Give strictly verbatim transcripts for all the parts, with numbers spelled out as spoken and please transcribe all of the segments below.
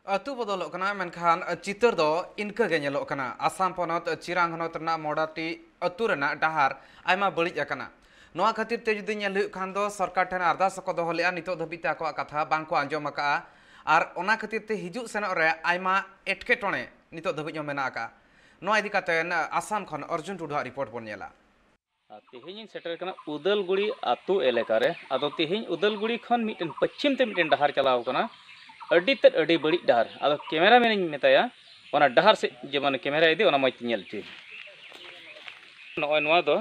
ᱟᱹᱛᱩ ᱵᱚᱫᱚᱞᱚᱜ ᱠᱟᱱᱟ, ᱢᱮᱱᱠᱷᱟᱱ ᱪᱤᱛᱟᱹᱨ ᱫᱚ ᱤᱱᱠᱟᱹ ᱜᱮ ᱧᱮᱞᱚᱜ ᱠᱟᱱᱟ᱾ ᱟᱥᱟᱢ ᱯᱚᱱᱚᱛ ᱪᱤᱨᱟᱝ ᱦᱚᱱᱚᱛ ᱨᱮᱱᱟᱜ ᱢᱚᱰᱟᱴᱤ ᱟᱹᱛᱩ ᱨᱮᱱᱟᱜ ᱰᱟᱦᱟᱨ ᱟᱭᱢᱟ ᱵᱟᱹᱲᱤᱡ ᱟᱠᱟᱱᱟ᱾ ᱱᱚᱣᱟ ᱠᱷᱟᱹᱛᱤᱨ ᱛᱮ ᱡᱩᱫᱤ ᱧᱮᱞ ᱦᱩᱭᱩᱜ ᱠᱷᱟᱱ ᱫᱚ, ᱥᱚᱨᱠᱟᱨ ᱴᱷᱮᱱ ᱟᱨᱫᱟᱥ ᱦᱚᱸᱠᱚ ᱫᱚᱦᱚ ᱞᱮᱫᱼᱟ, ᱱᱤᱛᱚᱜ ᱫᱷᱟᱹᱵᱤᱡ ᱛᱮ ᱟᱠᱚᱣᱟᱜ ᱠᱟᱛᱷᱟ ᱵᱟᱝ ᱠᱚ ᱟᱸᱡᱚᱢ ᱟᱠᱟᱫᱼᱟ᱾ ᱟᱨ ᱚᱱᱟ ᱠᱷᱟᱹᱛᱤᱨ ᱛᱮ ᱦᱤᱡᱩᱜ ᱥᱮᱱᱚᱜ ᱨᱮ ᱟᱭᱢᱟ ᱮᱴᱠᱮᱴᱚᱬᱮ ᱱᱤᱛᱚᱜ ᱫᱷᱟᱹᱵᱤᱡ ᱦᱚᱸ ᱢᱮᱱᱟᱜ ᱟᱠᱟᱫᱼᱟ᱾ ᱱᱚᱣᱟ ᱤᱫᱤ ᱠᱟᱛᱮ ᱟᱥᱟᱢ ᱠᱷᱚᱱ ᱚᱨᱡᱩᱱ ᱴᱩᱰᱩᱣᱟᱜ ᱨᱤᱯᱳᱨᱴ ᱵᱚᱱ ᱧᱮᱞᱟ᱾ ᱟᱨ ᱛᱮᱦᱮᱧ ᱤᱧ ᱥᱮᱴᱮᱨ ᱠᱟᱱᱟ ᱩᱫᱟᱞᱜᱩᱲᱤ ᱟᱛᱳ ᱮᱞᱟᱠᱟ ᱨᱮ᱾ ᱟᱫᱚ ᱛᱮᱦᱮᱧ ᱩᱫᱟᱞᱜᱩᱲᱤ ᱠᱷᱚᱱ ᱢᱤᱫᱴᱮᱱ ᱯᱚᱪᱷᱤᱢ ᱛᱮ ᱢᱤᱫᱴᱮᱱ ᱰᱟᱦᱟᱨ ᱪᱟᱞᱟᱣ ᱠᱟᱱᱟ, ᱟᱹᱰᱤ ᱛᱮᱫ ᱟᱹᱰᱤ ᱵᱟᱹᱲᱤᱡ ᱰᱟᱦᱟᱨ᱾ ᱟᱫᱚ ᱠᱮᱢᱮᱨᱟ ᱢᱮᱱᱤᱧ ᱢᱮᱛᱟᱭᱟ, ᱚᱱᱟ ᱰᱟᱦᱟᱨ ᱥᱮᱫ ᱡᱮᱢᱚᱱ ᱠᱮᱢᱮᱨᱟ ᱤᱫᱤ, ᱚᱱᱟ ᱢᱚᱡᱽ ᱛᱮ ᱧᱮᱞ ᱦᱚᱪᱚᱭ᱾ ᱱᱚᱜᱼᱚᱭ ᱱᱚᱣᱟ ᱫᱚ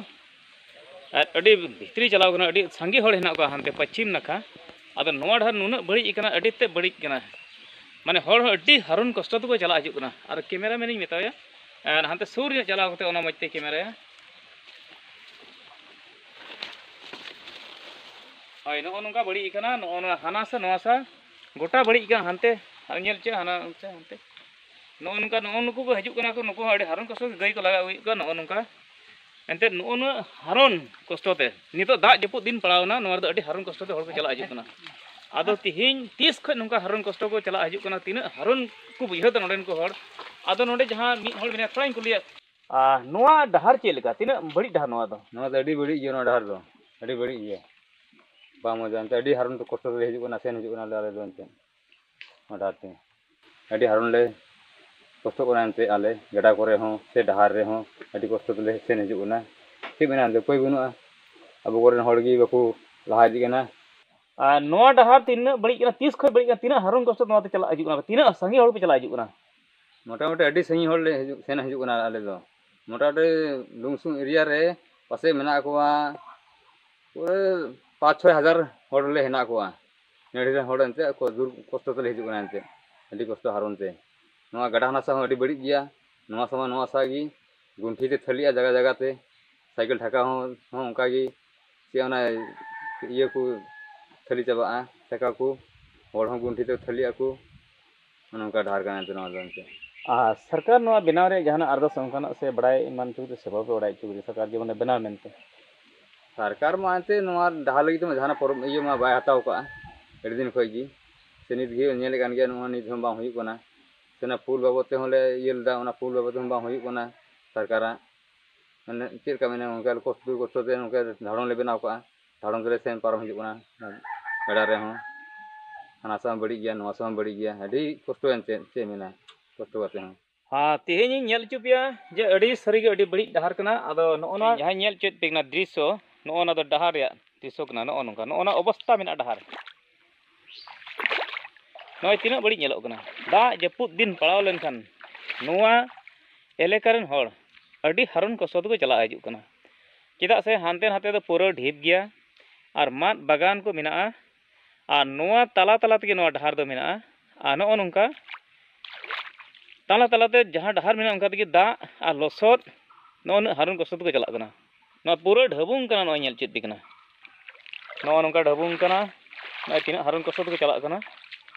ᱟᱨ ᱟᱹᱰᱤ ᱵᱷᱤᱛᱨᱤ ᱪᱟᱞᱟᱣ ᱠᱟᱱᱟ, ᱟᱹᱰᱤ ᱥᱟᱸᱜᱮ ᱦᱚᱲ ᱦᱮᱱᱟᱜ ᱠᱚᱣᱟ ᱦᱟᱱᱛᱮ ᱯᱚᱪᱷᱤᱢ ᱱᱟᱠᱷᱟ᱾ ᱟᱫᱚ ᱱᱚᱣᱟ ᱰᱟᱦᱟᱨ ᱱᱩᱱᱟᱹᱜ ᱵᱟᱹᱲᱤᱡ ᱟᱠᱟᱱᱟ, ᱟᱹᱰᱤ ᱛᱮᱫ ᱵᱟᱹᱲᱤᱡ ᱠᱟᱱᱟ, ᱢᱟᱱᱮ ᱦᱚᱲ ᱦᱚᱸ ᱟᱹᱰᱤ ᱦᱟᱨᱚᱱ ᱠᱚᱥᱴᱚ ᱛᱮᱠᱚ ᱪᱟᱞᱟᱜ ᱦᱤᱡᱩᱜ ᱠᱟᱱᱟ᱾ ᱟᱨ ᱠᱮᱢᱮᱨᱟ ᱢᱮᱱᱤᱧ ᱢᱮᱛᱟᱭᱟ, ᱟᱨ ᱦᱟᱱᱛᱮ ᱥᱩᱨ ᱧᱚᱜ ᱪᱟᱞᱟᱣ ᱠᱟᱛᱮ ᱚᱱᱟ ᱢᱚᱡᱽ ᱛᱮ ᱠᱮᱢᱮᱨᱟᱭᱟ᱾ ᱦᱳᱭ, ᱱᱚᱜᱼᱚ ᱱᱚᱝᱠᱟ ᱵᱟᱹᱲᱤᱡ ᱟᱠᱟᱱᱟ, ᱱᱚᱜᱼᱚ ᱱᱚᱣᱟ ᱦᱟᱱᱟ ᱥᱟ ᱱᱚᱣᱟ ᱥᱟ ᱜᱚᱴᱟ ᱵᱟᱹᱲᱤᱡ ᱟᱠᱟᱱᱟ᱾ ᱦᱟᱱᱛᱮ ᱟᱨ ᱧᱮᱞ ᱪᱮᱫ ᱦᱟᱱᱟ ᱚᱱᱛᱮ ᱦᱟᱱᱛᱮ ᱱᱚᱜᱼᱚ ᱱᱚᱝᱠᱟ, ᱱᱚᱜᱼᱚ ᱱᱩᱠᱩ ᱠᱚ ᱦᱤᱡᱩᱜ ᱠᱟᱱᱟ ᱠᱚ, ᱱᱩᱠᱩ ᱦᱚᱸ ᱟᱹᱰᱤ ᱦᱟᱨᱚᱱ ᱠᱚᱥᱴᱚ ᱛᱮ ᱜᱟᱹᱭ ᱠᱚ ᱞᱟᱜᱟ ᱟᱹᱜᱩᱭᱮᱫ ᱠᱚᱣᱟ᱾ ᱱᱚᱜᱼᱚ ᱱᱚᱝᱠᱟ ᱮᱱᱛᱮᱫ ᱱᱚᱜᱼᱚ ᱱᱩᱱᱟᱹᱜ ᱦᱟᱨᱚᱱ ᱠᱚᱥᱴᱚ ᱛᱮ ᱱᱤᱛᱚᱜ ᱫᱟᱜ ᱡᱟᱹᱯᱩᱫ ᱫᱤᱱ ᱯᱟᱲᱟᱣ ᱮᱱᱟ, ᱱᱚᱣᱟ ᱨᱮᱫᱚ ᱟᱹᱰᱤ ᱦᱟᱨᱚᱱ ᱠᱚᱥᱴᱚ ᱛᱮ ᱦᱚᱲ ᱠᱚ ᱪᱟᱞᱟᱜ ᱦᱤᱡᱩᱜ ᱠᱟᱱᱟ᱾ ᱟᱫᱚ ᱛᱤᱦᱤᱧ ᱛᱤᱥ ᱠᱷᱚᱱ ᱱᱚᱝᱠᱟ ᱦᱟᱨᱚᱱ ᱠᱚᱥᱴᱚ ᱠᱚ ᱪᱟᱞᱟᱜ ᱦᱤᱡᱩᱜ ᱠᱟᱱᱟ, ᱛᱤᱱᱟᱹᱜ ᱦᱟᱨᱚᱱ ᱠᱚ ᱵᱩᱡᱷᱟᱹᱣ ᱮᱫᱟ ᱱᱚᱰᱮᱱ ᱠᱚ ᱦᱚᱲ? ᱟᱫᱚ ᱱᱚᱰᱮ ᱡᱟᱦᱟᱸ ᱢᱤᱫ ᱦᱚᱲ ᱢᱮᱱᱟᱭᱟ, ᱛᱷᱚᱲᱟᱧ ᱠᱩᱞᱤᱭᱟ, ᱟᱨ ᱱᱚᱣᱟ ᱰᱟᱦᱟᱨ ᱪᱮᱫ ᱞᱮᱠᱟ? ᱛᱤᱱᱟᱹᱜ ᱵᱟᱹᱲᱤᱡ ᱰᱟᱦᱟᱨ ᱱᱚᱣᱟ ᱫᱚ? ᱱᱚᱣᱟ ᱫᱚ ᱟᱹᱰᱤ ᱵᱟᱹᱲᱤᱡ ᱜᱮᱭᱟ, ᱱᱚᱣᱟ ᱰᱟᱦᱟᱨ ᱫᱚ ᱟᱹᱰᱤ ᱵᱟᱹᱲᱤᱡ ᱜᱮᱭᱟ, ᱵᱟᱝ ᱢᱚᱡᱟ᱾ ᱮᱱᱛᱮ ᱟᱹᱰᱤ ᱦᱟᱨᱚᱱ ᱛᱮ ᱠᱚᱥᱴᱚ ᱛᱮᱞᱮ ᱦᱤᱡᱩᱜ ᱠᱟᱱᱟ, ᱥᱮᱱ ᱦᱤᱡᱩᱜ ᱠᱟᱱᱟᱞᱮ ᱟᱞᱮ ᱫᱚ ᱮᱱᱛᱮ ᱱᱚᱣᱟ ᱰᱟᱦᱟᱨ ᱛᱮ᱾ ᱟᱹᱰᱤ ᱦᱟᱨᱚᱱ ᱞᱮ ᱠᱚᱥᱴᱚᱜ ᱠᱟᱱᱟ ᱮᱱᱛᱮ ᱟᱞᱮ, ᱜᱟᱰᱟ ᱠᱚᱨᱮ ᱦᱚᱸ ᱥᱮ ᱰᱟᱦᱟᱨ ᱨᱮᱦᱚᱸ ᱟᱹᱰᱤ ᱠᱚᱥᱴᱚ ᱛᱮᱞᱮ ᱥᱮᱱ ᱦᱤᱡᱩᱜ ᱠᱟᱱᱟ᱾ ᱪᱮᱫ ᱢᱮᱱᱟ ᱮᱱᱛᱮ, ᱩᱯᱟᱹᱭ ᱵᱟᱹᱱᱩᱜᱼᱟ᱾ ᱟᱵᱚ ᱠᱚᱨᱮᱱ ᱦᱚᱲ ᱜᱮ ᱵᱟᱠᱚ ᱞᱟᱦᱟ ᱤᱫᱤᱜ ᱠᱟᱱᱟ᱾ ᱟᱨ ᱱᱚᱣᱟ ᱰᱟᱦᱟᱨ ᱛᱤᱱᱟᱹᱜ ᱵᱟᱹᱲᱤᱡ ᱠᱟᱱᱟ, ᱛᱤᱥ ᱠᱷᱚᱱ ᱵᱟᱹᱲᱤᱡ ᱠᱟᱱᱟ, ᱛᱤᱱᱟᱹᱜ ᱦᱟᱨᱚᱱ ᱠᱚᱥᱴᱚ ᱱᱚᱣᱟ ᱛᱮ ᱪᱟᱞᱟᱜ ᱦᱤᱡᱩᱜ ᱠᱟᱱᱟ, ᱛᱤᱱᱟᱹᱜ ᱥᱟᱸᱜᱮ ᱦᱚᱲ ᱯᱮ ᱪᱟᱞᱟᱜ ᱦᱤᱡᱩᱜ ᱠᱟᱱᱟ? ᱢᱚᱴᱟᱢᱩᱴᱤ ᱟᱹᱰᱤ ᱥᱟᱺᱜᱤᱧ ᱦᱚᱲ ᱞᱮ ᱦᱤᱡᱩᱜ, ᱥᱮᱱ ᱦᱤᱡᱩᱜ ᱠᱟᱱᱟ ᱟᱞᱮ ᱫᱚ᱾ ᱢᱚᱴᱟᱢᱩᱴᱤ ᱞᱩᱝᱥᱩᱝ ᱮᱨᱤᱭᱟ ᱨᱮ ᱯᱟᱥᱮᱡ ᱢᱮᱱᱟᱜ ᱠᱚᱣᱟ ᱯᱩᱨᱟᱹ ᱯᱟᱸᱪ ᱪᱷᱚᱭ ᱦᱟᱡᱟᱨ ᱦᱚᱲ ᱞᱮ ᱦᱮᱱᱟᱜ ᱠᱚᱣᱟ᱾ ᱱᱟᱹᱲᱤ ᱨᱮᱱ ᱦᱚᱲ ᱮᱱᱛᱮ ᱟᱠᱚ ᱫᱩᱨ ᱠᱚᱥᱴᱚ ᱛᱮᱞᱮ ᱦᱤᱡᱩᱜ ᱠᱟᱱᱟ ᱮᱱᱛᱮ, ᱟᱹᱰᱤ ᱠᱚᱥᱴᱚ ᱦᱟᱨᱚᱱ ᱛᱮ᱾ ᱱᱚᱣᱟ ᱜᱟᱰᱟ ᱦᱟᱱᱟ ᱥᱟ ᱦᱚᱸ ᱟᱹᱰᱤ ᱵᱟᱹᱲᱤᱡ ᱜᱮᱭᱟ, ᱱᱚᱣᱟ ᱥᱟ ᱢᱟ ᱱᱚᱣᱟ ᱥᱟ ᱜᱮ ᱜᱩᱱᱴᱷᱤ ᱛᱮ ᱛᱷᱟᱹᱞᱤᱜᱼᱟ ᱡᱟᱭᱜᱟ ᱡᱟᱭᱜᱟ ᱛᱮ᱾ ᱥᱟᱭᱠᱮᱞ ᱴᱷᱟᱠᱟ ᱦᱚᱸ, ᱦᱚᱸ ᱚᱱᱠᱟ ᱜᱮ, ᱪᱮᱫ ᱚᱱᱟ ᱤᱭᱟᱹ ᱠᱚ ᱛᱷᱟᱹᱞᱤ ᱪᱟᱵᱟᱜᱼᱟ, ᱴᱷᱟᱠᱟ ᱠᱚ, ᱦᱚᱲ ᱦᱚᱸ ᱜᱩᱱᱴᱷᱤ ᱛᱮ ᱛᱷᱟᱹᱞᱤᱜ ᱟᱠᱚ᱾ ᱚᱱᱮ ᱚᱱᱠᱟ ᱰᱟᱦᱟᱨ ᱠᱟᱱᱟ ᱮᱱᱛᱮ ᱱᱚᱣᱟ ᱫᱚ ᱮᱱᱛᱮ᱾ ᱟᱨ ᱥᱚᱨᱠᱟᱨ ᱱᱚᱣᱟ ᱵᱮᱱᱟᱣ ᱨᱮᱭᱟᱜ ᱡᱟᱦᱟᱱᱟᱜ ᱟᱨᱫᱟᱥ ᱚᱱᱠᱟᱱᱟᱜ ᱥᱮ ᱵᱟᱲᱟᱭ ᱮᱢᱟᱱ ᱦᱚᱪᱚ ᱠᱟᱛᱮ ᱥᱮ ᱵᱟᱯᱮ ᱵᱟᱲᱟᱭ ᱦᱚᱪᱚ ᱠᱟᱫᱮᱭᱟ ᱥᱚᱨᱠᱟᱨ ᱡᱮ ᱢᱟᱱᱮ ᱵᱮᱱᱟᱣ ᱢᱮᱱᱛᱮ? ᱥᱚᱨᱠᱟᱨ ᱢᱟ ᱮᱱᱛᱮ ᱱᱚᱣᱟ ᱰᱟᱦᱟᱨ ᱞᱟᱹᱜᱤᱫ ᱛᱮᱢᱟ ᱡᱟᱦᱟᱱᱟᱜ ᱯᱚᱨᱚᱵᱽ ᱤᱭᱟᱹ ᱢᱟ ᱵᱟᱭ ᱦᱟᱛᱟᱣ ᱠᱟᱜᱼᱟ ᱟᱹᱰᱤ ᱫᱤᱱ ᱠᱷᱚᱡ ᱜᱮ᱾ ᱥᱮ ᱱᱤᱛ ᱜᱮ ᱧᱮᱞᱮᱫ ᱠᱟᱱ ᱜᱮᱭᱟ, ᱱᱚᱣᱟ ᱱᱤᱛ ᱦᱚᱸ ᱵᱟᱝ ᱦᱩᱭᱩᱜ ᱠᱟᱱᱟ᱾ ᱥᱮ ᱚᱱᱟ ᱯᱩᱞ ᱵᱟᱵᱚᱫ ᱛᱮᱦᱚᱸ ᱞᱮ ᱤᱭᱟᱹ ᱞᱮᱫᱟ, ᱚᱱᱟ ᱯᱩᱞ ᱵᱟᱵᱚᱫ ᱛᱮᱦᱚᱸ ᱵᱟᱝ ᱦᱩᱭᱩᱜ ᱠᱟᱱᱟ ᱥᱚᱨᱠᱟᱨᱟᱜ᱾ ᱢᱟᱱᱮ ᱪᱮᱫ ᱞᱮᱠᱟ ᱢᱮᱱᱟ, ᱚᱱᱠᱟ ᱠᱚᱥᱴᱚ ᱠᱚᱥᱴᱚ ᱛᱮ ᱱᱚᱝᱠᱟ ᱫᱷᱟᱲᱚᱱ ᱞᱮ ᱵᱮᱱᱟᱣ ᱠᱟᱜᱼᱟ᱾ ᱫᱷᱟᱲᱚᱱ ᱛᱮᱞᱮ ᱥᱮᱱ ᱯᱟᱨᱚᱢ ᱦᱤᱡᱩᱜ ᱠᱟᱱᱟ ᱜᱟᱰᱟ ᱨᱮᱦᱚᱸ᱾ ᱦᱟᱱᱟ ᱥᱮᱫ ᱦᱚᱸ ᱵᱟᱹᱲᱤᱡ ᱜᱮᱭᱟ, ᱱᱚᱣᱟ ᱥᱮᱫ ᱦᱚᱸ ᱵᱟᱹᱲᱤᱡ ᱜᱮᱭᱟ, ᱟᱹᱰᱤ ᱠᱚᱥᱴᱚ ᱮᱱᱛᱮᱫ, ᱪᱮᱫ ᱮᱢ ᱢᱮᱱᱟ, ᱠᱚᱥᱴᱚ ᱠᱟᱛᱮ ᱦᱚᱸ᱾ ᱟᱨ ᱛᱮᱦᱮᱧ ᱤᱧ ᱧᱮᱞ ᱦᱚᱪᱚ ᱯᱮᱭᱟ ᱡᱮ ᱟᱹᱰᱤ ᱥᱟᱹᱨᱤᱜᱮ ᱟᱹᱰᱤ ᱵᱟᱹᱲᱤᱡ ᱰᱟᱦᱟᱨ ᱠᱟᱱᱟ᱾ ᱟᱫᱚ ᱱᱚᱜᱼᱚ ᱱᱚᱣᱟ ᱡᱟᱦᱟᱸᱧ ᱧᱮᱞ ᱦᱚᱪᱚᱭᱮᱫ ᱯᱮ ᱠᱟᱱᱟ ᱫᱨᱤᱥᱥᱚ, ᱱᱚᱜᱼᱚ ᱱᱚᱣᱟ ᱫᱚ ᱰᱟᱦᱟᱨ ᱨᱮᱭᱟᱜ ᱫᱨᱤᱥᱥᱚ ᱠᱟᱱᱟ᱾ ᱱᱚᱜᱼᱚ ᱱᱚᱝᱠᱟ, ᱱᱚᱜᱼᱚ ᱱᱚᱣᱟ ᱚᱵᱚᱥᱛᱟ ᱢᱮᱱᱟᱜᱼᱟ ᱰᱟᱦᱟᱨ᱾ ᱱᱚᱜᱼᱚᱭ ᱛᱤᱱᱟᱹᱜ ᱵᱟᱹᱲᱤᱡ ᱧᱮᱞᱚᱜ ᱠᱟᱱᱟ᱾ ᱫᱟᱜ ᱡᱟᱹᱯᱩᱫ ᱫᱤᱱ ᱯᱟᱲᱟᱣ ᱞᱮᱱᱠᱷᱟᱱ ᱱᱚᱣᱟ ᱮᱞᱟᱠᱟ ᱨᱮᱱ ᱦᱚᱲ ᱟᱹᱰᱤ ᱦᱟᱨᱚᱱ ᱠᱚᱥᱴᱚ ᱛᱮᱠᱚ ᱪᱟᱞᱟᱜ ᱦᱤᱡᱩᱜ ᱠᱟᱱᱟ᱾ ᱪᱮᱫᱟᱜ ᱥᱮ ᱦᱟᱱᱛᱮ ᱱᱟᱛᱮ ᱫᱚ ᱯᱩᱨᱟᱹ ᱰᱷᱤᱯ ᱜᱮᱭᱟ ᱟᱨ ᱢᱟᱫ ᱵᱟᱜᱟᱱ ᱠᱚ ᱢᱮᱱᱟᱜᱼᱟ᱾ ᱟᱨ ᱱᱚᱣᱟ ᱛᱟᱞᱟ ᱛᱟᱞᱟ ᱛᱮᱜᱮ ᱱᱚᱣᱟ ᱰᱟᱦᱟᱨ ᱫᱚ ᱢᱮᱱᱟᱜᱼᱟ᱾ ᱟᱨ ᱱᱚᱜᱼᱚ ᱱᱚᱝᱠᱟ ᱛᱟᱞᱟ ᱛᱟᱞᱟᱛᱮ ᱡᱟᱦᱟᱸ ᱰᱟᱦᱟᱨ ᱢᱮᱱᱟᱜᱼᱟ, ᱚᱱᱠᱟ ᱛᱮᱜᱮ ᱫᱟᱜ ᱟᱨ ᱞᱚᱥᱚᱫ, ᱱᱚᱜᱼᱚ ᱱᱩᱱᱟᱹᱜ ᱦᱟᱨᱚᱱ ᱠᱚᱥᱴᱚ ᱛᱮᱠᱚ ᱪᱟᱞᱟᱜ ᱠᱟᱱᱟ᱾ ᱱᱚᱣᱟ ᱯᱩᱨᱟᱹ ᱰᱷᱟᱹᱵᱩᱝ ᱠᱟᱱᱟ, ᱱᱚᱜᱼᱚᱭ ᱧᱮᱞ ᱪᱮᱫ ᱯᱮ ᱠᱟᱱᱟ, ᱱᱚᱜᱼᱚ ᱱᱚᱝᱠᱟ ᱰᱷᱟᱹᱵᱩᱝ ᱠᱟᱱᱟ᱾ ᱱᱚᱜᱼᱚᱭ ᱛᱤᱱᱟᱹᱜ ᱦᱟᱨᱚᱱ ᱠᱚᱥᱴᱚ ᱛᱮᱠᱚ ᱪᱟᱞᱟᱜ ᱠᱟᱱᱟ᱾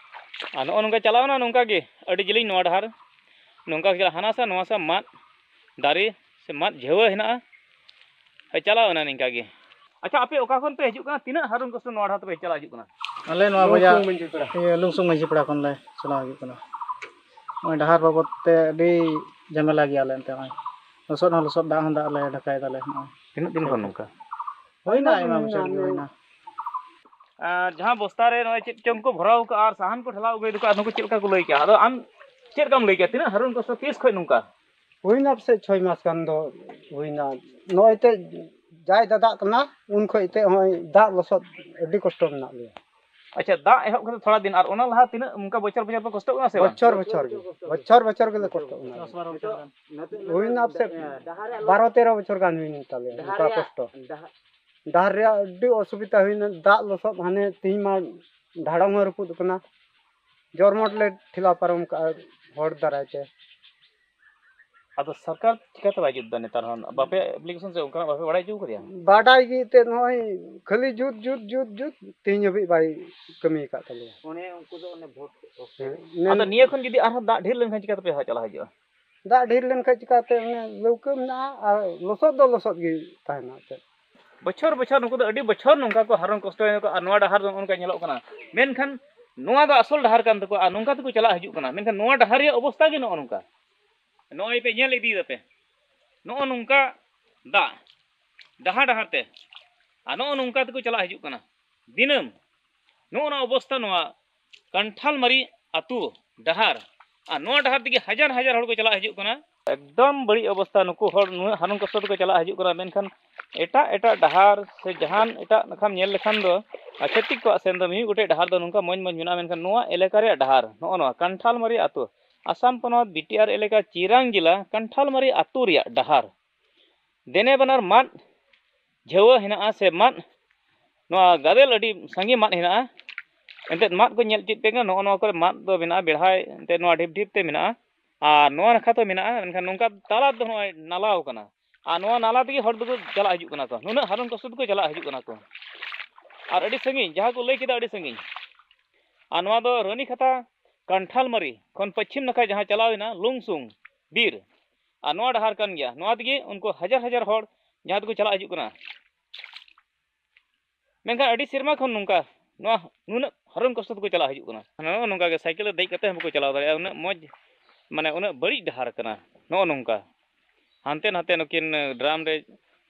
ᱟᱨ ᱱᱚᱜᱼᱚ ᱱᱚᱝᱠᱟ ᱪᱟᱞᱟᱣᱱᱟ, ᱱᱚᱝᱠᱟ ᱜᱮ ᱟᱹᱰᱤ ᱡᱮᱞᱮᱧ ᱱᱚᱣᱟ ᱰᱟᱦᱟᱨ, ᱱᱚᱝᱠᱟ ᱜᱮ ᱪᱟᱞᱟᱜᱼᱟ᱾ ᱦᱟᱱᱟ ᱥᱟ ᱱᱚᱣᱟ ᱥᱟ ᱢᱟᱫ ᱫᱟᱨᱮ ᱥᱮ ᱢᱟᱫ ᱡᱷᱟᱹᱣᱟᱹ ᱦᱮᱱᱟᱜᱼᱟ᱾ ᱦᱳᱭ, ᱪᱟᱞᱟᱣ ᱮᱱᱟ ᱱᱤᱝᱠᱟ ᱜᱮ᱾ ᱟᱪᱪᱷᱟ, ᱟᱯᱮ ᱚᱠᱟ ᱠᱷᱚᱱ ᱯᱮ ᱦᱤᱡᱩᱜ ᱠᱟᱱᱟ? ᱛᱤᱱᱟᱹᱜ ᱦᱟᱨᱚᱱ ᱠᱚᱥᱴᱚ ᱱᱚᱣᱟ ᱰᱟᱦᱟᱨ ᱛᱮᱯᱮ ᱪᱟᱞᱟᱣ ᱦᱤᱡᱩᱜ ᱠᱟᱱᱟ? ᱟᱞᱮ ᱱᱚᱣᱟ ᱵᱟᱡᱟᱨ, ᱞᱩᱝᱥᱩᱝ ᱢᱟᱹᱡᱷᱤ ᱯᱟᱲᱟ᱾ ᱤᱭᱟᱹ, ᱞᱩᱝᱥᱩᱝ ᱢᱟᱹᱡᱷᱤ ᱯᱟᱲᱟ ᱠᱷᱚᱱ ᱞᱮ ᱪᱟᱞᱟᱣ ᱦᱤᱡᱩᱜ ᱠᱟᱱᱟ᱾ ᱱᱚᱜᱼᱚᱭ ᱰᱟᱦᱟᱨ ᱵᱟᱵᱚᱫ ᱛᱮ ᱟᱹᱰᱤ ᱡᱷᱟᱢᱮᱞᱟ ᱜᱮᱭᱟᱞᱮ ᱮᱱᱛᱮ᱾ ᱱᱚᱜᱼᱚᱭ ᱞᱚᱥᱚᱫ ᱦᱚᱸ ᱞᱚᱥᱚᱫ, ᱫᱟᱜ ᱦᱚᱸ ᱫᱟᱜ ᱞᱮ ᱰᱷᱟᱠᱟᱭ ᱫᱟᱞᱮ ᱱᱚᱜᱼᱚᱭ᱾ ᱛᱤᱱᱟᱹᱜ ᱫᱤᱱ ᱠᱷᱚᱱ ᱱᱚᱝᱠᱟ? ᱦᱩᱭᱱᱟ, ᱟᱭᱢᱟ ᱵᱚᱪᱷᱚᱨ ᱜᱮ ᱦᱩᱭᱱᱟ᱾ ᱟᱨ ᱡᱟᱦᱟᱸ ᱵᱚᱥᱛᱟ ᱨᱮ ᱱᱚᱜᱼᱚᱭ ᱪᱮᱫ ᱪᱚᱝ ᱠᱚ ᱵᱷᱚᱨᱟᱣ ᱠᱟᱜᱼᱟ ᱟᱨ ᱥᱟᱦᱟᱱ ᱠᱚ ᱴᱷᱮᱞᱟᱣ ᱟᱹᱜᱩᱭ ᱫᱟᱠᱚ, ᱟᱨ ᱱᱩᱠᱩ ᱪᱮᱫ ᱞᱮᱠᱟ ᱠᱚ ᱞᱟᱹᱭ ᱠᱮᱜᱼᱟ? ᱟᱫᱚ ᱟᱢ ᱪᱮᱫ ᱞᱮᱠᱟᱢ ᱞᱟᱹᱭ ᱠᱮᱜᱼᱟ? ᱛᱤᱱᱟᱹᱜ ᱦᱟᱨᱚᱱ ᱠᱚᱥᱴᱚ ᱛᱤᱥ ᱠᱷᱚᱱ ᱱᱚᱝᱠᱟ? ᱦᱩᱭᱱᱟ ᱯᱟᱥᱮᱡ ᱪᱷᱚᱭ ᱢᱟᱥ ᱜᱟᱱ ᱫᱚ ᱦᱩᱭᱱᱟ᱾ ᱱᱚᱜᱼᱚᱭ ᱛᱮ ᱡᱟᱭ ᱫᱟᱫᱟᱜ ᱠᱟᱱᱟ, ᱩᱱ ᱠᱷᱚᱡ ᱛᱮ ᱱᱚᱜᱼᱚᱭ ᱫᱟᱜ ᱞᱚᱥᱚᱫ ᱟᱹᱰᱤ ᱠᱚᱥᱴᱚ ᱢᱮᱱᱟᱜ ᱞᱮᱭᱟ᱾ ᱟᱪᱪᱷᱟ, ᱫᱟᱜ ᱮᱦᱚᱵ ᱠᱟᱛᱮ ᱛᱷᱚᱲᱟ ᱫᱤᱱ, ᱟᱨ ᱚᱱᱟ ᱞᱟᱦᱟ ᱛᱤᱱᱟᱹᱜ ᱚᱱᱠᱟ ᱵᱚᱪᱷᱚᱨ ᱵᱚᱪᱷᱚᱨ ᱯᱮ ᱠᱚᱥᱴᱚᱜ ᱠᱟᱱᱟ ᱥᱮ ᱵᱟᱝ? ᱵᱚᱪᱷᱚᱨ ᱵᱚᱪᱷᱚᱨ ᱜᱮ, ᱵᱚᱪᱷᱚᱨ ᱵᱚᱪᱷᱚᱨ ᱜᱮᱞᱮ ᱠᱚᱥᱴᱚᱜ ᱠᱟᱱᱟ᱾ ᱦᱩᱭᱱᱟ ᱯᱟᱥᱮᱡ ᱵᱟᱨᱚ ᱛᱮᱨᱚ ᱵᱚᱪᱷᱚᱨ ᱜᱟᱱ ᱦᱩᱭᱱᱟ ᱛᱟᱞᱮᱭᱟ ᱚᱱᱠᱟ ᱠᱚᱥᱴᱚ᱾ ᱰᱟᱦᱟᱨ ᱨᱮᱭᱟᱜ ᱟᱹᱰᱤ ᱚᱥᱩᱵᱤᱫᱟ ᱦᱩᱭᱱᱟ, ᱫᱟᱜ ᱞᱚᱥᱚᱫ, ᱦᱟᱱᱮ ᱛᱮᱦᱤᱧ ᱢᱟ ᱰᱷᱟᱲᱚᱝ ᱦᱚᱸ ᱨᱟᱹᱯᱩᱫ ᱟᱠᱟᱱᱟ᱾ ᱡᱚᱨᱢᱚᱴ ᱞᱮ ᱴᱷᱮᱞᱟᱣ ᱯᱟᱨᱚᱢ ᱠᱟᱜᱼᱟ ᱦᱚᱲ ᱫᱟᱨᱟᱭ ᱛᱮ᱾ ᱟᱫᱚ ᱥᱚᱨᱠᱟᱨ ᱪᱤᱠᱟᱹᱛᱮ ᱵᱟᱭ ᱡᱩᱛ ᱫᱟ ᱱᱮᱛᱟᱨ ᱦᱚᱸ? ᱵᱟᱯᱮ ᱟᱯᱞᱤᱠᱮᱥᱚᱱ ᱥᱮ ᱚᱱᱠᱟᱱᱟᱜ ᱵᱟᱯᱮ ᱵᱟᱲᱟᱭ ᱦᱚᱪᱚ ᱠᱟᱫᱮᱭᱟ? ᱵᱟᱰᱟᱭ ᱜᱮ ᱮᱱᱛᱮᱫ, ᱱᱚᱜᱼᱚᱭ ᱠᱷᱟᱹᱞᱤ ᱡᱩᱛ, ᱡᱩᱛ, ᱡᱩᱛ, ᱡᱩᱛ, ᱛᱮᱦᱮᱧ ᱦᱟᱹᱵᱤᱡ ᱵᱟᱭ ᱠᱟᱹᱢᱤ ᱟᱠᱟᱫ ᱛᱟᱞᱮᱭᱟ᱾ ᱚᱱᱮ ᱩᱱᱠᱩ ᱫᱚ ᱚᱱᱮ ᱵᱷᱳᱴ ᱚᱠᱛᱮ᱾ ᱦᱮᱸ, ᱟᱫᱚ ᱱᱤᱭᱟᱹ ᱠᱷᱚᱱ ᱡᱩᱫᱤ ᱟᱨᱦᱚᱸ ᱫᱟᱜ ᱰᱷᱮᱨ ᱞᱮᱱᱠᱷᱟᱱ ᱪᱤᱠᱟᱹ ᱛᱮᱯᱮ ᱪᱟᱞᱟᱣ ᱦᱤᱡᱩᱜᱼᱟ? ᱫᱟᱜ ᱰᱷᱮᱨ ᱞᱮᱱᱠᱷᱟᱱ ᱪᱤᱠᱟᱹᱛᱮ, ᱚᱱᱮ ᱞᱟᱹᱣᱠᱟᱹ ᱢᱮᱱᱟᱜᱼᱟ ᱟᱨ ᱞᱚᱥᱚᱫ ᱫᱚ ᱞᱚᱥᱚᱫ ᱜᱮ ᱛᱟᱦᱮᱱᱟ ᱮᱱᱛᱮᱫ᱾ ᱵᱚᱪᱷᱚᱨ ᱵᱚᱪᱷᱚᱨ ᱱᱩᱠᱩ ᱫᱚ ᱟᱹᱰᱤ ᱵᱚᱪᱷᱚᱨ ᱱᱚᱝᱠᱟ ᱠᱚ ᱦᱟᱨᱚᱱ ᱠᱚᱥᱴᱚᱭᱮᱱᱟ ᱠᱚ, ᱟᱨ ᱱᱚᱣᱟ ᱰᱟᱦᱟᱨ ᱫᱚ ᱱᱚᱜᱼᱚ ᱱᱚᱝᱠᱟ ᱧᱮᱞᱚᱜ ᱠᱟᱱᱟ᱾ ᱢᱮᱱᱠᱷᱟᱱ ᱱᱚᱣᱟ ᱫᱚ ᱟᱥᱚᱞ ᱰᱟᱦᱟᱨ ᱠᱟᱱ ᱛᱟᱠᱚᱣᱟ ᱟᱨ ᱱᱚᱝᱠᱟ ᱛᱮᱠᱚ ᱪᱟᱞᱟᱜ ᱦᱤᱡᱩᱜ ᱠᱟᱱᱟ᱾ ᱢᱮᱱᱠᱷᱟᱱ ᱱᱚᱣᱟ ᱰᱟᱦᱟᱨ ᱨᱮᱭᱟᱜ ᱚᱵᱚᱥᱛᱟ ᱜᱮ ᱱᱚᱜᱼᱚ ᱱᱚᱝᱠᱟ᱾ ᱱᱚᱜᱼᱚᱭ ᱯᱮ ᱧᱮᱞ ᱤᱫᱤᱭᱮᱫᱟ ᱯᱮ, ᱱᱚᱜᱼᱚ ᱱᱚᱝᱠᱟ ᱫᱟᱜ ᱰᱟᱦᱟᱨ ᱰᱟᱦᱟᱨ ᱛᱮ, ᱟᱨ ᱱᱚᱜᱼᱚ ᱱᱚᱝᱠᱟ ᱛᱮᱠᱚ ᱪᱟᱞᱟᱜ ᱦᱤᱡᱩᱜ ᱠᱟᱱᱟ ᱫᱤᱱᱟᱹᱢ᱾ ᱱᱚᱜᱼᱚ ᱱᱚᱣᱟ ᱚᱵᱚᱥᱛᱟ ᱱᱚᱣᱟ ᱠᱟᱱᱴᱷᱟᱞ ᱢᱟᱨᱤ ᱟᱹᱛᱩ ᱰᱟᱦᱟᱨ, ᱟᱨ ᱱᱚᱣᱟ ᱰᱟᱦᱟᱨ ᱛᱮᱜᱮ ᱦᱟᱡᱟᱨ ᱦᱟᱡᱟᱨ ᱦᱚᱲ ᱠᱚ ᱪᱟᱞᱟᱜ ᱦᱤᱡᱩᱜ ᱠᱟᱱᱟ᱾ ᱮᱠᱫᱚᱢ ᱵᱟᱹᱲᱤᱡ ᱚᱵᱚᱥᱛᱟ, ᱱᱩᱠᱩ ᱦᱚᱲ ᱱᱩᱱᱟᱹᱜ ᱦᱟᱨᱚᱱ ᱠᱚᱥᱴᱚ ᱛᱮᱠᱚ ᱪᱟᱞᱟᱜ ᱦᱤᱡᱩᱜ ᱠᱟᱱᱟ, ᱢᱮᱱᱠᱷᱟᱱ ᱮᱴᱟᱜ ᱮᱴᱟᱜ ᱰᱟᱦᱟᱨ ᱥᱮ ᱡᱟᱦᱟᱱ ᱮᱴᱟᱜ ᱱᱟᱠᱷᱟᱢ ᱧᱮᱞ ᱞᱮᱠᱷᱟᱱ ᱫᱚ, ᱟᱨ ᱪᱷᱟᱹᱛᱤᱠ ᱠᱚᱣᱟᱜ ᱥᱮᱱ ᱫᱚ ᱢᱤᱢᱤᱫ ᱜᱚᱴᱮᱡ ᱰᱟᱦᱟᱨ ᱫᱚ ᱱᱚᱝᱠᱟ ᱢᱚᱡᱽ ᱢᱚᱡᱽ ᱢᱮᱱᱟᱜᱼᱟ, ᱢᱮᱱᱠᱷᱟᱱ ᱱᱚᱣᱟ ᱮᱞᱟᱠᱟ ᱨᱮᱭᱟᱜ ᱰᱟᱦᱟᱨ, ᱱᱚᱜᱼᱚ ᱱᱚᱣᱟ ᱠᱟᱱᱴᱷᱟᱞ ᱢᱟᱨᱤ ᱟᱹᱛᱩ, ᱟᱥᱟᱢ ᱯᱚᱱᱚᱛ ᱵᱤᱴᱤᱟᱨ ᱮᱞᱟᱠᱟ ᱪᱤᱨᱟᱝ ᱡᱮᱞᱟ ᱠᱟᱱᱴᱷᱟᱞ ᱢᱟᱨᱤ ᱟᱹᱛᱩ ᱨᱮᱭᱟᱜ ᱰᱟᱦᱟᱨ, ᱫᱮᱱᱮ ᱵᱟᱱᱟᱨ ᱢᱟᱫ ᱡᱷᱟᱹᱣᱟᱹ ᱦᱮᱱᱟᱜᱼᱟ ᱥᱮ ᱢᱟᱫ, ᱱᱚᱣᱟ ᱜᱟᱫᱮᱞ ᱟᱹᱰᱤ ᱥᱟᱸᱜᱮ ᱢᱟᱫ ᱦᱮᱱᱟᱜᱼᱟ᱾ ᱮᱱᱛᱮᱫ ᱢᱟᱫ ᱠᱚ ᱧᱮᱞ ᱪᱮᱫ ᱯᱮ ᱠᱟᱱᱟ, ᱱᱚᱜᱼᱚ ᱱᱚᱣᱟ ᱠᱚᱨᱮ ᱢᱟᱫ ᱫᱚ ᱢᱮᱱᱟᱜᱼᱟ, ᱵᱮᱲᱦᱟᱭ ᱮᱱᱛᱮᱫ ᱱᱚᱣᱟ ᱰᱷᱤᱯ ᱰᱷᱤᱯ ᱛᱮ ᱢᱮᱱᱟᱜᱼᱟ᱾ ᱟᱨ ᱱᱚᱣᱟ ᱱᱟᱠᱷᱟ ᱫᱚ ᱢᱮᱱᱟᱜᱼᱟ, ᱢᱮᱱᱠᱷᱟᱱ ᱱᱚᱝᱠᱟ ᱛᱟᱞᱟ ᱫᱚ ᱱᱚᱜᱼᱚᱭ ᱱᱟᱞᱟᱣ ᱠᱟᱱᱟ᱾ ᱟᱨ ᱱᱚᱣᱟ ᱱᱟᱞᱟ ᱛᱮᱜᱮ ᱦᱚᱲ ᱫᱚᱠᱚ ᱪᱟᱞᱟᱜ ᱦᱤᱡᱩᱜ ᱠᱟᱱᱟ ᱠᱚ, ᱱᱩᱱᱟᱹᱜ ᱦᱟᱨᱚᱱ ᱠᱚᱥᱴᱚ ᱛᱮᱠᱚ ᱪᱟᱞᱟᱜ ᱦᱤᱡᱩᱜ ᱠᱟᱱᱟ ᱠᱚ᱾ ᱟᱨ ᱟᱹᱰᱤ ᱥᱟᱺᱜᱤᱧ, ᱡᱟᱦᱟᱸ ᱠᱚ ᱞᱟᱹᱭ ᱠᱮᱫᱟ ᱟᱹᱰᱤ ᱥᱟᱺᱜᱤᱧ᱾ ᱟᱨ ᱱᱚᱣᱟ ᱫᱚ ᱨᱟᱹᱱᱤ ᱠᱷᱟᱛᱟ ᱠᱟᱱᱴᱷᱟᱞ ᱢᱟᱨᱤ ᱠᱷᱚᱱ ᱯᱚᱪᱷᱤᱢ ᱱᱟᱠᱷᱟ ᱡᱟᱦᱟᱸ ᱪᱟᱞᱟᱣ ᱮᱱᱟ ᱞᱩᱝᱥᱩᱝ ᱵᱤᱨ, ᱟᱨ ᱱᱚᱣᱟ ᱰᱟᱦᱟᱨ ᱠᱟᱱ ᱜᱮᱭᱟ᱾ ᱱᱚᱣᱟ ᱛᱮᱜᱮ ᱩᱱᱠᱩ ᱦᱟᱡᱟᱨ ᱦᱟᱡᱟᱨ ᱦᱚᱲ ᱡᱟᱦᱟᱸ ᱛᱮᱠᱚ ᱪᱟᱞᱟᱜ ᱦᱤᱡᱩᱜ ᱠᱟᱱᱟ᱾ ᱢᱮᱱᱠᱷᱟᱱ ᱟᱹᱰᱤ ᱥᱮᱨᱢᱟ ᱠᱷᱚᱱ ᱱᱚᱝᱠᱟ ᱱᱚᱣᱟ ᱱᱩᱱᱟᱹᱜ ᱦᱟᱨᱚᱱ ᱠᱚᱥᱴᱚ ᱛᱮᱠᱚ ᱪᱟᱞᱟᱜ ᱦᱤᱡᱩᱜ ᱠᱟᱱᱟ᱾ ᱱᱚᱜᱼᱚ ᱱᱚᱝᱠᱟ ᱜᱮ ᱥᱟᱭᱠᱮᱞ ᱨᱮ ᱫᱮᱡ ᱠᱟᱛᱮ ᱦᱚᱸ ᱵᱟᱠᱚ ᱪᱟᱞᱟᱣ ᱫᱟᱲᱮᱭᱟᱜᱼᱟ, ᱩᱱᱟᱹᱜ ᱢᱚᱡᱽ, ᱢᱟᱱᱮ ᱩᱱᱟᱹᱜ ᱵᱟᱹᱲᱤᱡ ᱰᱟᱦᱟᱨ ᱠᱟᱱᱟ᱾ ᱱᱚᱜᱼᱚ ᱱᱚᱝᱠᱟ ᱦᱟᱱᱛᱮ ᱱᱟᱛᱮ ᱱᱩᱠᱤᱱ ᱰᱨᱟᱢ ᱨᱮ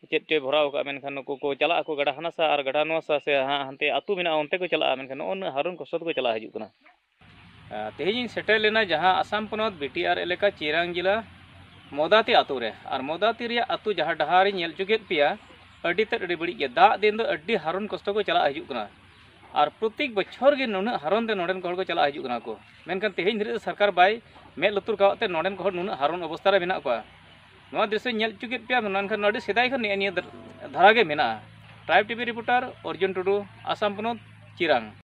ᱪᱮᱫ ᱪᱚᱭ ᱵᱷᱚᱨᱟᱣ ᱠᱟᱜᱼᱟ, ᱢᱮᱱᱠᱷᱟᱱ ᱱᱩᱠᱩ ᱠᱚ ᱪᱟᱞᱟᱜ ᱟᱠᱚ ᱜᱟᱰᱟ ᱦᱟᱱᱟ ᱥᱟ ᱟᱨ ᱜᱟᱰᱟ ᱱᱚᱣᱟ ᱥᱟ ᱥᱮ ᱦᱟ- ᱦᱟᱱᱛᱮ ᱟᱹᱛᱩ ᱢᱮᱱᱟᱜᱼᱟ, ᱚᱱᱛᱮ ᱠᱚ ᱪᱟᱞᱟᱜᱼᱟ, ᱢᱮᱱᱠᱷᱟᱱ ᱱᱚᱜᱼᱚ ᱱᱩᱱᱟᱹᱜ ᱦᱟᱨᱚᱱ ᱠᱚᱥᱴᱚ ᱛᱮᱠᱚ ᱪᱟᱞᱟᱜ ᱦᱤᱡᱩᱜ ᱠᱟᱱᱟ᱾ ᱟᱨ ᱛᱮᱦᱮᱧ ᱤᱧ ᱥᱮᱴᱮᱨ ᱞᱮᱱᱟ ᱡᱟᱦᱟᱸ ᱟᱥᱟᱢ ᱯᱚᱱᱚᱛ ᱵᱤᱴᱤᱟᱨ ᱮᱞᱟᱠᱟ ᱪᱤᱨᱟᱝ ᱡᱮᱞᱟ ᱢᱚᱫᱟᱛᱤ ᱟᱹᱛᱩ ᱨᱮ᱾ ᱟᱨ ᱢᱚᱫᱟᱛᱤ ᱨᱮᱭᱟᱜ ᱟᱹᱛᱩ ᱡᱟᱦᱟᱸ ᱰᱟᱦᱟᱨ ᱤᱧ ᱧᱮᱞ ᱦᱚᱪᱚ ᱠᱮᱫ ᱯᱮᱭᱟ, ᱟᱹᱰᱤ ᱛᱮᱫ ᱟᱹᱰᱤ ᱵᱟᱹᱲᱤᱡ ᱜᱮ᱾ ᱫᱟᱜ ᱫᱤᱱ ᱫᱚ ᱟᱹᱰᱤ ᱦᱟᱨᱚᱱ ᱠᱚᱥᱴᱚ ᱠᱚ ᱪᱟᱞᱟᱜ ᱦᱤᱡᱩᱜ ᱠᱟᱱᱟ᱾ ᱟᱨ ᱯᱨᱚᱛᱮᱠ ᱵᱚᱪᱷᱚᱨ ᱜᱮ ᱱᱩᱱᱟᱹᱜ ᱦᱟᱨᱚᱱ ᱛᱮ ᱱᱚᱰᱮᱱ ᱠᱚ ᱦᱚᱲ ᱠᱚ ᱪᱟᱞᱟᱜ ᱦᱤᱡᱩᱜ ᱠᱟᱱᱟ ᱠᱚ, ᱢᱮᱱᱠᱷᱟᱱ ᱛᱮᱦᱮᱧ ᱫᱷᱟᱹᱨᱤᱡ ᱫᱚ ᱥᱚᱨᱠᱟᱨ ᱵᱟᱭ ᱢᱮᱫ ᱞᱩᱛᱩᱨ ᱠᱟᱣᱟᱜ ᱛᱮ ᱱᱚᱰᱮᱱ ᱠᱚ ᱦᱚᱲ ᱱᱩᱱᱟᱹᱜ ᱦᱟᱨᱚᱱ ᱚᱵᱚᱥᱛᱟ ᱨᱮ ᱢᱮᱱᱟᱜ ᱠᱚᱣᱟ᱾ ᱱᱚᱣᱟ ᱫᱨᱤᱥᱥᱚᱧ ᱧᱮᱞ ᱦᱚᱪᱚ ᱠᱮᱫ ᱯᱮᱭᱟ, ᱢᱮᱱᱠᱷᱟᱱ ᱱᱚᱣᱟ ᱟᱹᱰᱤ ᱥᱮᱫᱟᱭ ᱠᱷᱚᱱ ᱱᱤᱭᱟᱹ ᱱᱤᱭᱟᱹ ᱫᱷᱟᱨᱟ ᱜᱮ ᱢᱮᱱᱟᱜᱼᱟ᱾ ᱴᱨᱟᱭᱤᱵᱽ ᱴᱤᱵᱷᱤ ᱨᱤᱯᱳᱨᱴᱟᱨ ᱚᱨᱡᱩᱱ ᱴᱩᱰᱩ, ᱟᱥᱟᱢ ᱯᱚᱱᱚᱛ, ᱪᱤᱨᱟᱝ᱾